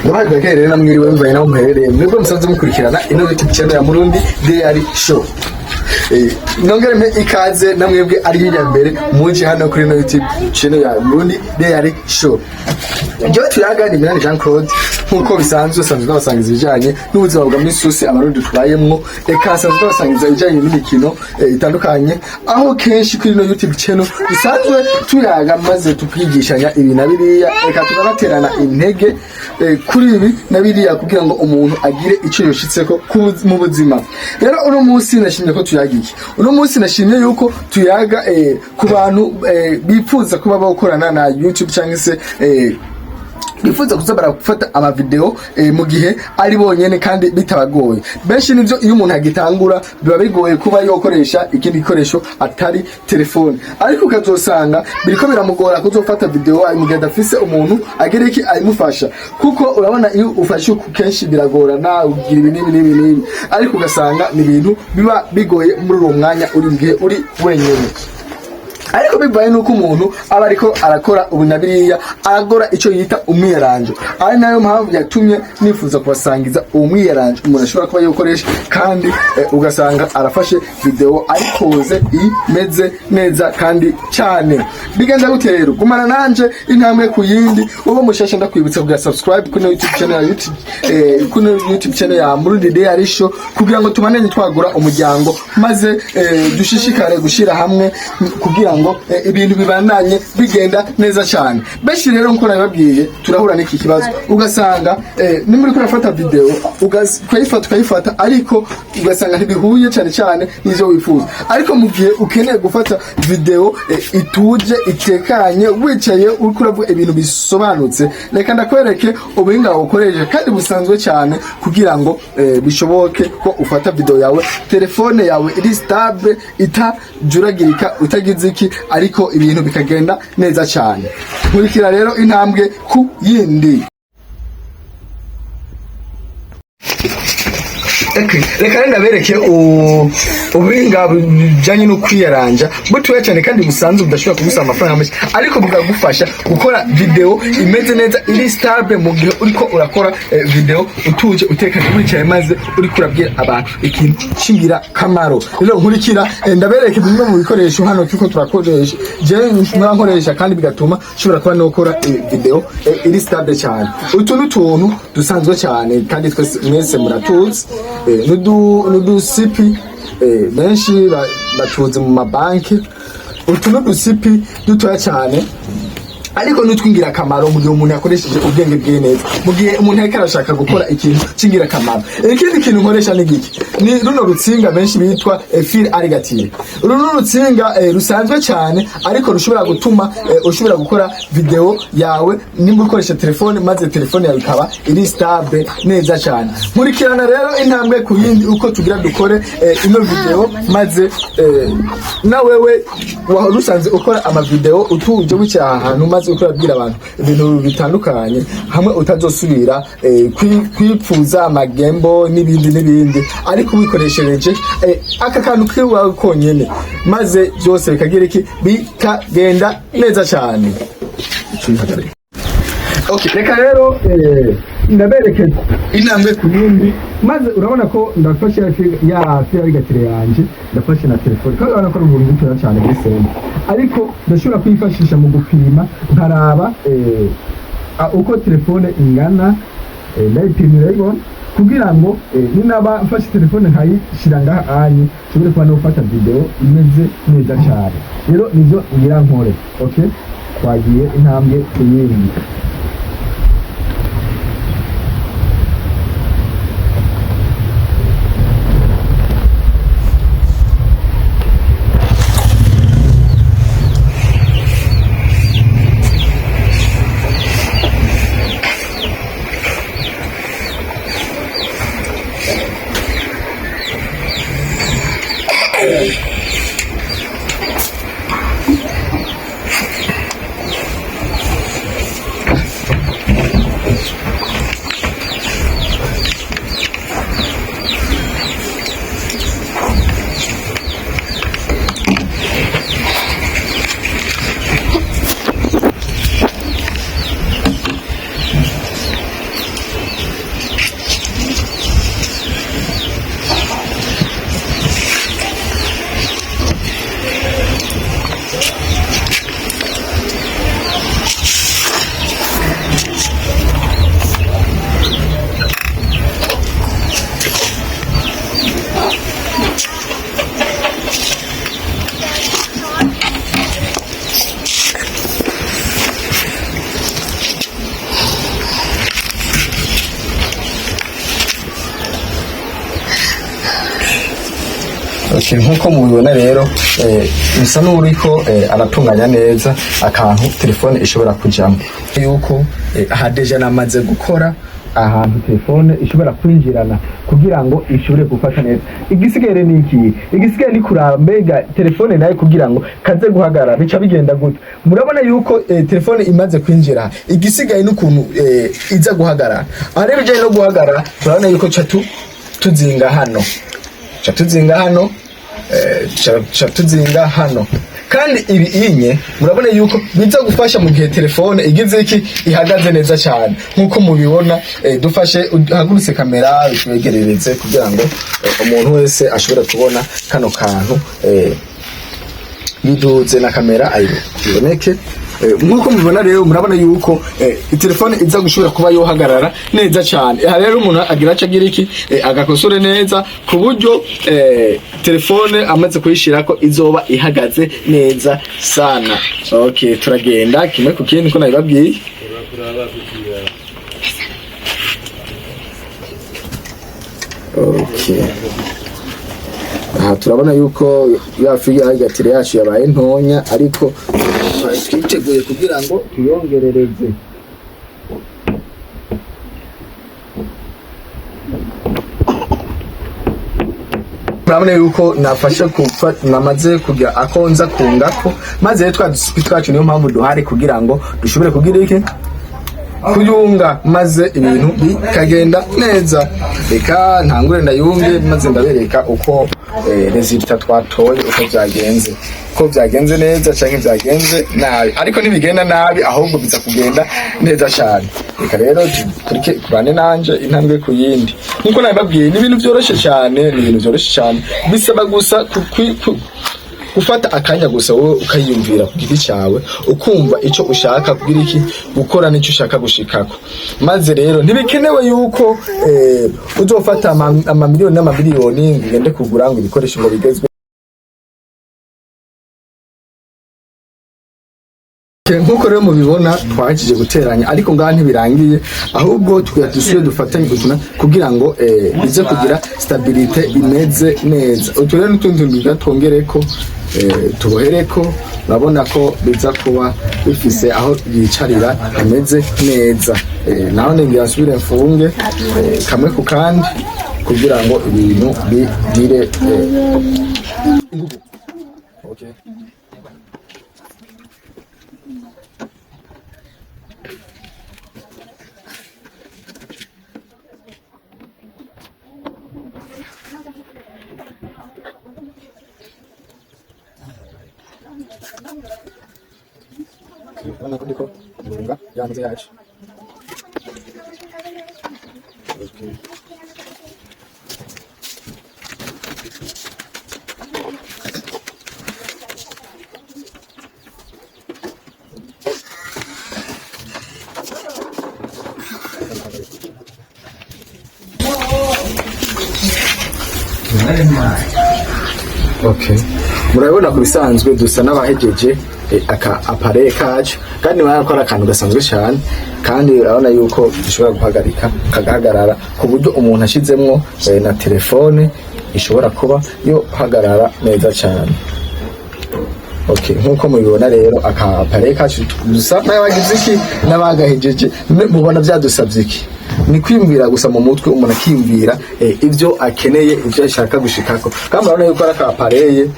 Ndabaye kwa rero namwiriwe mvaye naho muherereye mwebwe musanzwe mukurikirana ino YouTube channel ya Murundi Diary Show. Nongere mpe ikaze na mwebwe ari hirya mbere muje hano kuri ino YouTube channel ya Murundi Diary Show. Jewe tuyaga ni Minani Jean Claude, nkuko bisanzwe sanzwe basangiza ibijanye n'ubuzima bwa misi yose abarundi tubayemwo, eka sanzwe basangiza ibijanye n'imikino itandukanye, aho kenshi kuri ino YouTube channel bisanzwe tuyaga maze tukigishanya ibi na biriya, eka tukanaterana intege kuri ibi na biriya kugira ngo umuntu agire ico yoshitseko mu buzima. Rero uno munsi nashimye ko tuyaga iki? Uno munsi nashimye yuko tuyaga ku bantu bipfuza kuba bakorana na YouTube cyangwa se bifuza kuza barafata amavideo mu gihe ari bonyene kandi bitabagoye. Benshi nivyo, iyo umuntu agitangura biba bigoye kuba yokoresha ikindi gikoresho atari telefone, ariko ukazosanga biriko biramugora kuzofata video ari mu gihe adafise umuntu agira iki ayimufasha, kuko urabona iyo ufashe uku kenshi biragorana, ugira ibi n'ibi n'ibi n'ibi, ariko ugasanga ni ibintu biba bigoye muri uwo mwanya uri mu gihe uri wenyene. Ariko bivaye nuko umuntu aba ariko arakora ubu na biriya, aragora icyo yita umwiyaranjo, ari nayo mpamvu yatumye nifuza kubasangiza uwo mwiyaranjo umuntu ashobora kuba yokoresha kandi ugasanga arafashe video arikoze imeze neza kandi cyane. Bigenda gute rero? Gumana nanje intambwe ku yindi. Uba mushasha ndakwibutsa kugira subscribe kuri YouTube channel ya YouTube, kuri YouTube channel ya Murundi Diary Show, kugira ngo tumananye twagura umuryango maze dushishikare gushira hamwe kugira ngo ibintu bibandanye bigenda neza cyane. Benshi rero nkuko nabibabwiye turahura n'iki kibazo, ugasanga ni muri kurafata video ukayifata ukayifata, ariko ugasanga ntibihuye cyane cyane n'ivyo wifuza. Ariko mu gihe ukeneye gufata video ituje itekanye, wicaye uriko uravuga ibintu bisobanutse, reka ndakwereke ubuhinga ukoresha kandi busanzwe cyane kugira ngo bishoboke ko ufata video yawe telefone yawe iri stable, itajuragirika, utagize iki, ariko ibintu bikagenda neza cyane. Nkurikira rero intambwe ku yindi. Okay, reka rero ndabereke ubuhinga bujanye no kwiyaranja butoya cyane kandi busanzwe, budashobora kugusaba amafaranga menshi, ariko bukagufasha gukora video imeze neza iri stable mu gihe uriko urakora video utuje utekanye wicaye maze uriko urabwira abantu ikintu c'ingirakamaro. Rero nkurikira, ndabereke bimwe mu bikoresho hano turiko turakoresha, jewe nkoresha kandi bigatuma nshobora kuba nokora video iri stable cyane. Utu n'utuntu dusanzwe cyane kandi twese mwese muratuzi, n'udusipi benshi batuzi mu mabanki. Utu n'udusipi dutoya cyane ariko n'utw'ingirakamaro mu gihe umuntu yakoresheje ubwenge bwiwe neza, mu gihe umuntu ariko arashaka gukora ikintu c'ingirakamaro. Ikindi kintu nkoresha ni giki? Ni runo rutsinga benshi bitwa fil à ligature. Uru ni urutsinga rusanzwe cyane, ariko rushobora gutuma ushobora gukora video yawe nimba ukoresha telefone, maze telefone yawe ikaba iri stable neza cyane. Nkurikirana rero intambwe ku yindi uko tugira dukore ino video, maze na wewe wahora usanze ukora amavideo utuje wicaye ahantu maze uko urabwira abantu ibintu bitandukanye, hamwe utazosubira kwipfuza amagembo n'ibindi n'ibindi, ariko wikoreshereje aka kantu kiwawe konyene, maze byose bikagira iki, bikagenda neza cyane. Okay, reka rero ndabereke intambwe ku yindi, maze urabona ko ndafashe ya fil à ligature yanje, ndafashe na telefone, kandi urabona ko ari ubuntu butoya cyane muri sende, ariko ndashobora kwifashisha mu gupima nkaraba uko telefone ingana, ndayipima urayibona, kugira ngo ninaba mfashe telefone nkayishyira ngaha anye nshobore kuba no gufata video imeze neza cyane. Rero nivyo ngira nkore. Okay, twagiye intambwe ku yindi. Okay, nkuko mubibona rero, bisa n'uriko aratunganya neza akantu telefone ishobora kujamo, yuko aha déjà namaze gukora ahantu telefone ishobora kwinjirana kugira ngo ishobore gufata neza. Igisigaye ni iki? Igisigaye ni kuraba mbega telefone nayo kugira ngo kaze guhagarara bica bigenda gute. Murabona yuko telefone imaze kwinjira, igisigaye n'ukuntu iza guhagarara. Aha rero, bijanye no guhagarara, turabona yuko ca tuzinga hano, ca tuzinga hano, ca tuzinga hano. Kandi ibi inye murabona yuko biza gufasha mu gihe telefone igize iki, ihagaze neza cyane nkuko mubibona. Dufashe uhagurutse kamera, twegerereze kugira ngo umuntu wese ashobore kubona kano kantu, biduze na kamera ayiboneke. Nkuko mubibona rero, murabona yuko telefone iza gushobora kuba yohagarara neza cyane. Aha rero umuntu agira aca agira iki, agakosore neza ku buryo telefone amaze kuyishirako izoba ihagaze neza sana. Okay, turagenda kimwe ku kindi ko nabibabwiye. Okay, aha turabona yuko ya figatire yacu yabaye ntonya, ariko twiteguye kugira ngo tuyongerereze. Murabona yuko nafashe kufa namaze kugira akonza kungako, maze rero twa dusipi twacu niyo mpamvu duhari kugira ngo dushobore kugira iki, kuyunga, maze ibintu bikagenda neza. Reka ntangure ndayunge, maze ndabereka uko résultat twatoye, uko byagenze, ko byagenze neza canke byagenze nabi. Ariko ntibigenda nabi, ahubwo biza kugenda neza cyane. Reka rero turike kubane nanje intambwe ku yindi. Nkuko nabibabwiye, ni ibintu byoroshe cyane, ni ibintu byoroshe cyane. Bisaba gusa gufata akanya gusa, wowe ukayiyumvira ku giti cyawe, ukumva icyo ushaka kugira iki, gukora n'icyo ushaka gushikako. Maze rero ntibikenewe yuko uzofata amamiliyoni n'amamiliyoni ngo ugende kugura ngo ibikoresho ngo bigezwe. Nkuko rero mubibona, twahejeje guteranya, ariko ngaha ntibirangiye, ahubwo tugira dusubire dufatanye gutuna kugira ngo bize kugira stabilité imeze neza. Utu rero n'utundi tuntu tugira twongereko, tubohereko. Urabona ko biza kuba bifise aho yicarira hameze neza. Naho ngira nsubire mfunge kamwe ku kandi kugira ngo ibintu bigire inguvu. Okay. Urabona ko ndiko mfunga yanze yacu. Okay. Okay. Murabona ku bisanzwe dusa n'abahejeje aka appareil kacu, kandi murabona ko ari akantu gasanzwe cyane. Kandi urabona yuko dushobora guhagarika kagahagarara ku buryo umuntu ashizemwo na telefone ishobora kuba yo hagarara neza cyane. Okay, nkuko mubibona rero, aka appareil kacu dusa n'abagize iki, n'abagahejeje. Mubona byadusabye iki? Ni kwiyumvira gusa mu mutwe, umuntu akiyumvira ibyo akeneye, ibyo ashaka gushikako. Kandi murabona yuko ari aka appareil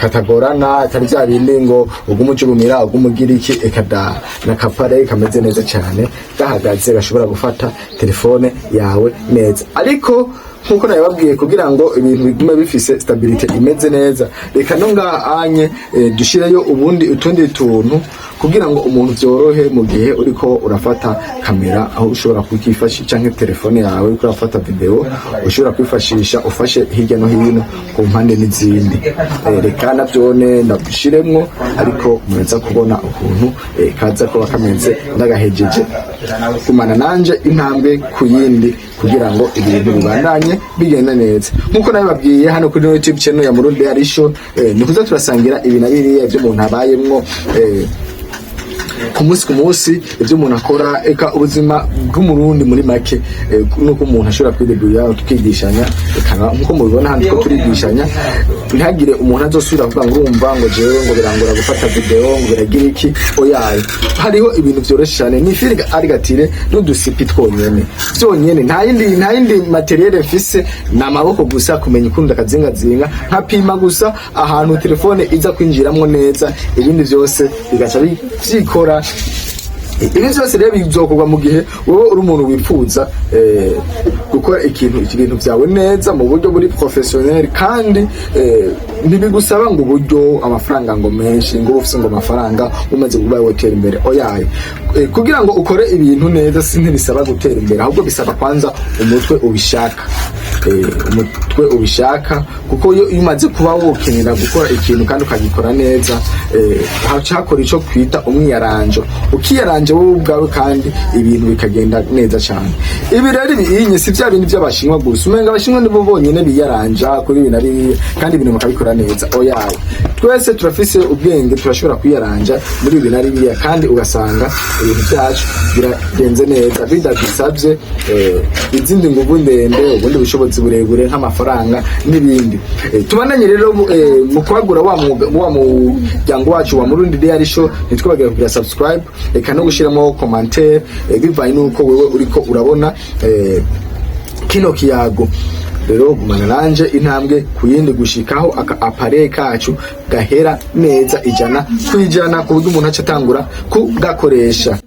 katagorana, atari bya bindi ngo ugume ujugumira, ugume ugira iki, eka da. Ni aka appareil kameze neza cyane, gahagaze, gashobora gufata telefone yawe neza. Ariko nkuko nabibabwiye, kugira ngo ibintu bigume bifise stabilité imeze neza, reka no ngaha anye dushireyo ubundi utundi tuntu kugira ngo umuntu vyorohe mu gihe uriko urafata kamera, aho ushobora kukifashisha, canke telefone yawe uriko urafata video, ushobora kwifashisha ufashe hirya no hino ku mpande n'izindi. Reka navyone ndabishiremwo, ariko muraza kubona ukuntu kaza kuba kameze ndagahejeje. Gumana nanje intambwe ku yindi kugira ngo ibintu bibandanye bigenda neza. Nkuko nabibabwiye, hano kuri YouTube channel ya Murundi Diary Show, ni kuza turasangira ibi na biriya byo umuntu abayemwo. ku munsi ku munsi, ibyo umuntu akora, eka ubuzima bw'Umurundi muri make, nuko umuntu ashobora kwideguya, tukigishanya. Eka nkuko mubibona hano ko turigishanya, ntihagire umuntu azosubira kuvuga ngo urumva ngo jewe ngo birangora gufata video, ngo biragira iki. Oyaye, hariho ibintu vyoroshe cyane, ni fil à aiguille n'udusipi twonyene vyonyene, nta yindi matériel mfise, ni amaboko gusa, kumenya ukundi akazingazinga, nkapima gusa ahantu telefone iza kwinjiramwo neza, ibindi vyose bigaca vyikora. Ibi byose rero bizokorwa mu gihe wowe uri umuntu wifuza gukora ibintu byawe neza mu buryo buri professionnel, kandi ntibigusaba ngo uburyo amafaranga ngo menshi, ngo ube ufise ngo amafaranga umaze kuba wotera imbere. Oyaye, kugira ngo ukore ibintu neza si ntibisaba gutera imbere, ahubwo bisaba kwanza umutwe ubishaka, umutwe ubishaka, kuko iyo umaze kuba wokenera gukora ikintu kandi ukagikora neza, haca hakora ico kwita umwiyaranjo, ukiyaranje wowe ubwawe, kandi ibintu bikagenda neza cyane. Ibi rero ibinye si bya bintu by'Abashinwa gusa, umenga Abashinwa nibo bonyene biyaranja kuri ibi na biriya kandi ibintu bakabikora neza. Oyaye, twese turafise ubwenge, turashobora kwiyaranja muri ibi na biriya, kandi ugasanga ibintu byacu biragenze neza bidadusabye izindi nguvu ndende, ubundi bushobozi burebure nk'amafaranga n'ibindi. Tubandanye rero mu kwagura wa wa muryango wacu wa Murundi Diary Show. Ntitwibagire kugira subscribe, eka no gushiramo commentaire, bivanye n'uko wewe uriko urabona kino kiyago. Rero gumana nanje intambwe ku yindi gushikaho aka appareil kacu gahera neza 100%, ku buryo umuntu aca atangura kugakoresha.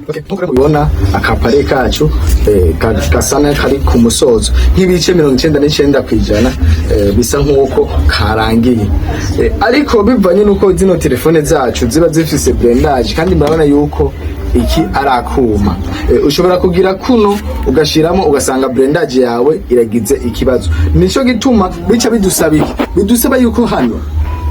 Okay, nkuko mubibona aka appareil kacu gasa n'akari ku musozo, nk'ibice 99%, bisa nk'uko karangiye. Ariko bivanye n'uko zino telefone zacu ziba zifise blindage, kandi murabona yuko iki ari akuma, ushobora kugira kuno ugashiramo ugasanga blindage yawe iragize ikibazo. Nico gituma bica bidusaba iki? Bidusaba yuko hano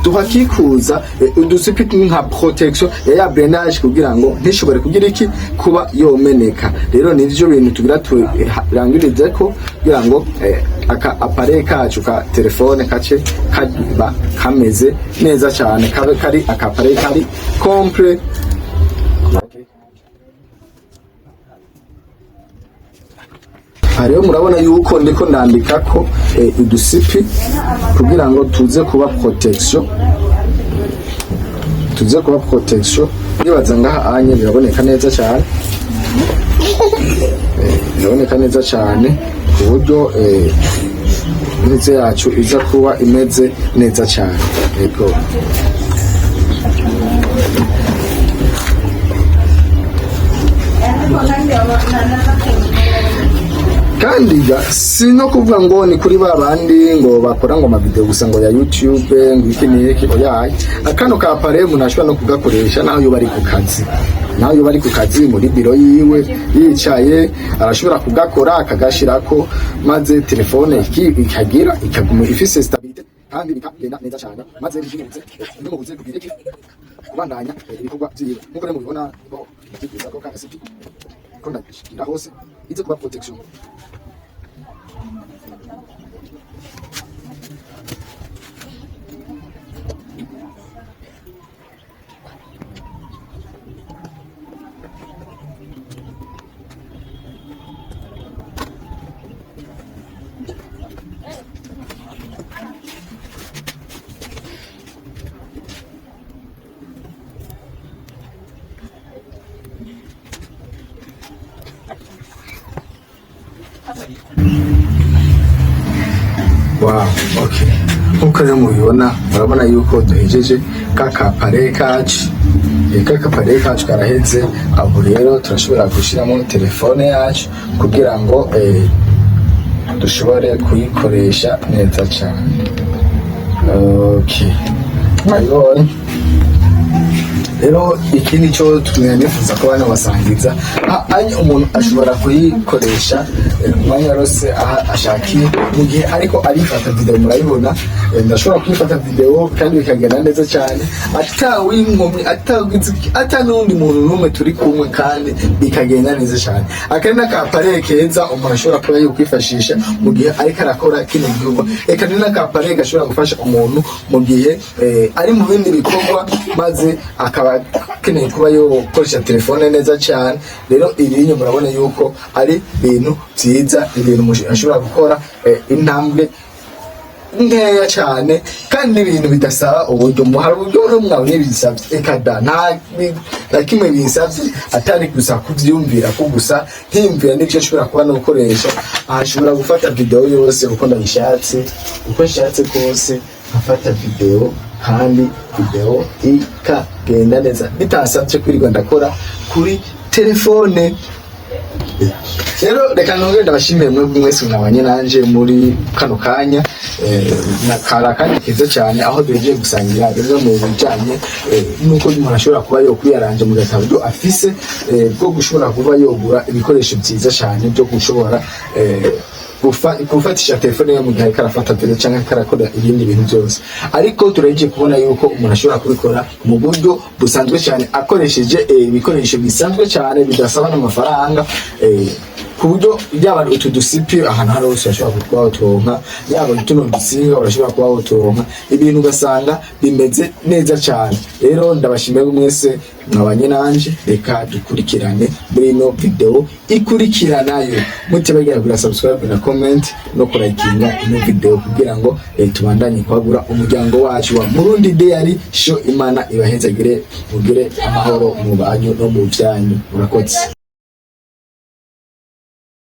tuhakikuza udusipi nka protection ya blindage, kugira ngo ntishobore kugira iki, kuba yomeneka. Rero nivyo bintu tugira turangirize ko kugira ngo aka appareil kacu ka telefone kace kaba kameze neza cyane, kabe kari aka appareil kari complet. Aha rero murabona yuko ndiko ndandika ko udusipi kugira ngo tuze kuba protection, tuze kuba protection. Nibaza ngaha anye biraboneka neza cyane, biraboneka neza cyane ku buryo imize yacu iza kuba imeze neza cyane. Yego. Kandi ga si no kuvuga ngo ni kuri ba bandi ngo bakora ngo amavideo gusa ngo ya YouTube, ngo iki n'iki. Oyaye, akano ka appareil umuntu ashobora no kugakoresha naho yoba ari ku kazi, naho yoba ari ku kazi muri biro yiwe yicaye, arashobora kugakora akagashirako, maze telefone ikagira ikaguma ifise stabilité kandi bikagenda neza cyane, maze ntimubuze kugira iki, kubandanya ibikorwa vyiwe. Nkuko rero mubibona ko ndavyifuza ko kagasipi ko ndabishikira hose ize kuba protection. Wow, okay. Nkuko rero mubibona, murabona yuko duhejeje ka ka appareil kacu. Ka ka appareil kacu karaheze. Aho rero turashobora gushiramo telefone yacu kugira ngo dushobore kuyikoresha neza cyane. Okay, mwabibonye rero. Iki ni cyo nifuza ko bano basangiza. Anye umuntu ashobora kuyikoresha umwanya wose aha ashakiye mu gihe ariko arifata video. Murabibona, ndashobora kuyifata video kandi bikagenda neza cyane, atawinkomyi, ata n'undi muntu n'umwe turi kumwe, kandi bikagenda neza cyane. Aka ni n'aka appareil keza umuntu ashobora kuba yokwifashisha mu gihe ariko arakora kino gikorwa. Eka ni n'aka appareil gashobora gufasha umuntu mu gihe ari mu bindi bikorwa, maze akaba akeneye kuba yokoresha telefone neza cyane. Rero ibi murabona yuko ari ibintu byiza, ibintu umuntu ashobora gukora intambwe nkeya cyane, kandi n'ibintu bidasaba uburyo. Mu hari uburyo rero mwabonye bisabye? Eka da, nta na kimwe bisabye, atari gusa kuvyumvira ko gusa nkiyumvira n'ivyo nshobora kuba no gukoresha. Aha nshobora gufata video yose uko ndayishatse, uko nshatse kose nkafata video, kandi video ikagenda neza bitasabye kwirirwa ndakora kuri telefone. Rero reka nongere ndabashimiye mwebwe mwese mwabanye nanje muri kano kanya. Kari akanya keza cyane aho duhejeje gusangira bimwe mu bijanye n'uko umuntu ashobora kuba yokwiyaranje mu gatabo buryo afise bwo gushobora kuba yogura ibikoresho byiza cyane byo gushobora gufatisha telefone ye mu gihe ariko arafata video cyangwa ariko arakora ibindi bintu byose. Ariko turagiye kubona yuko umuntu ashobora kubikora mu buryo busanzwe cyane, akoresheje ibikoresho bisanzwe cyane bidasaba n'amafaranga, ku buryo yaba utu dusipi ahantu hari hose urashobora kuba woturonka, yaba tuno dusinga urashobora kuba woturonka, ibintu ugasanga bimeze neza cyane. Rero ndabashimiye mwese mwabanye nanje. Reka dukurikirane muri ino video ikurikiranayo. Mutibagira kuri subscribe na comment no kurayikinga ino video kugira ngo tubandanye kwagura umuryango wacu wa Murundi Diary Show. Imana ibahezagire, mugire amahoro mu banyu no mu byanyu. Murakoze.